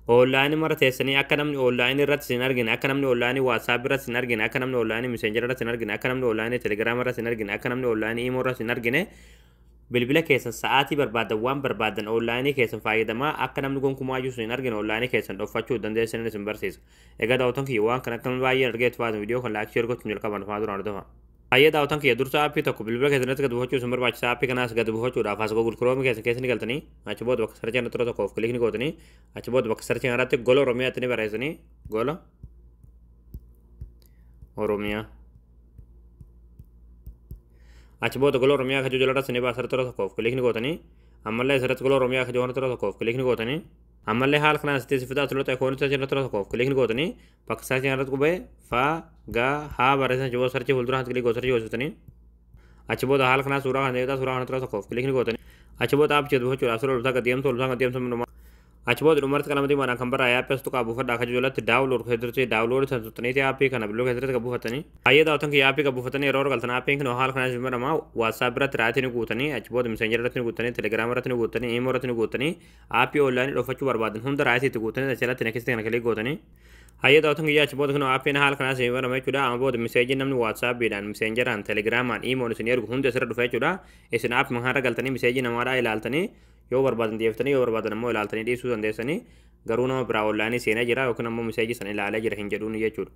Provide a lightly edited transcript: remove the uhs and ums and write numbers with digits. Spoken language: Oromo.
Online mara teessanii akka namni online irratti sin argine, akka namni online WhatsApp irratti sin argine, akka namni online Messenger irratti sin argine, akka namni online Telegram irratti sin argine, akka namni online Imo irratti sin argine, bilbila keessan sa'aatii barbaadan waan barbaadan online keessan fayyadamaa akka namni gonkumaayyuu sin argine online keessan dhokfachuu dandeessan isin barsiisa. Egaa daawwatan kiyya, waan kana akka baay'een argee itti fayyadamu, viidiyoo kan like, share gochuun jalqaban fa'aa duraan hordofa. Hayyee daawwatan kiyya, dursa aappii tokko bilbila keessan irratti gad buufachuu isin barbaachisa. Aappii kanaas gad buufachuudhaaf as Google Chrome keessan keessa ni galtanii, achi booda bakka search irratti tokkoof click ni gootanii, achi booda bakka search irratti Gola Oromiyaatti ni barreessanii, Gola Oromiyaa. Achi booda Gola Oromiyaa kajuu jalarratti ni baasa, irratti tokkoof click ni gootanii, ammallee asirratti Gola Oromiyaa kajuu irratti tokkoof click ni gootanii, ammallee haala kanaan asitti si fidaa tuloota ikoonii irratti tokkoof click ni gootanii, bakka search irratti qubee fa ga haa barreessan, achi booda search fuuldura click gootu, search gootanii, achi booda haala kanaa suuraa kana ta'eedha, suuraa kana tokkoof click ni gootanii, achi booda aappii buufachuudhaaf suuraa oltaa gad deemtu, oltaa gad deemtu. Achi booda dhumarratti qalama diimaadhaan kan barraa'e aappii as tuqaa buufadhaa akka jalatti download keessatti download san tuttaniiti aappii kana bilbila keessatti kan buufatanii. Hayyee daawwatan kiyya, aappii kan buufatanii yeroo galtan aappiin kun haala kanaan isin badhama. WhatsApp irratti right ni guutanii, achi booda Messenger irratti ni guutanii, Telegram irratti ni guutanii, Imo irratti ni guutanii, aappii online dhokfachuu barbaadan hunda right itti guutanii achirratti next kana click gootanii. Hayyee daawwatan kiyya, achi booda kun aappiin haala kanaan isin badhama jechuudha. Amma booda message namni WhatsAppiidhaan, Messengeraan, Telegramaan, Imoon isin ergu hundi asirra dhufa jechuudha. Isin aappii kanarra galtanii message namaadhaa ilaaltanii, yoo barbaadan deebiftanii, yoo barbaadan ammoo ilaaltanii dhiisuu dandeessanii, garuu nama biraa online seenee jira yookiin ammoo message sana ilaalee jira hin jedhuun jechuudha.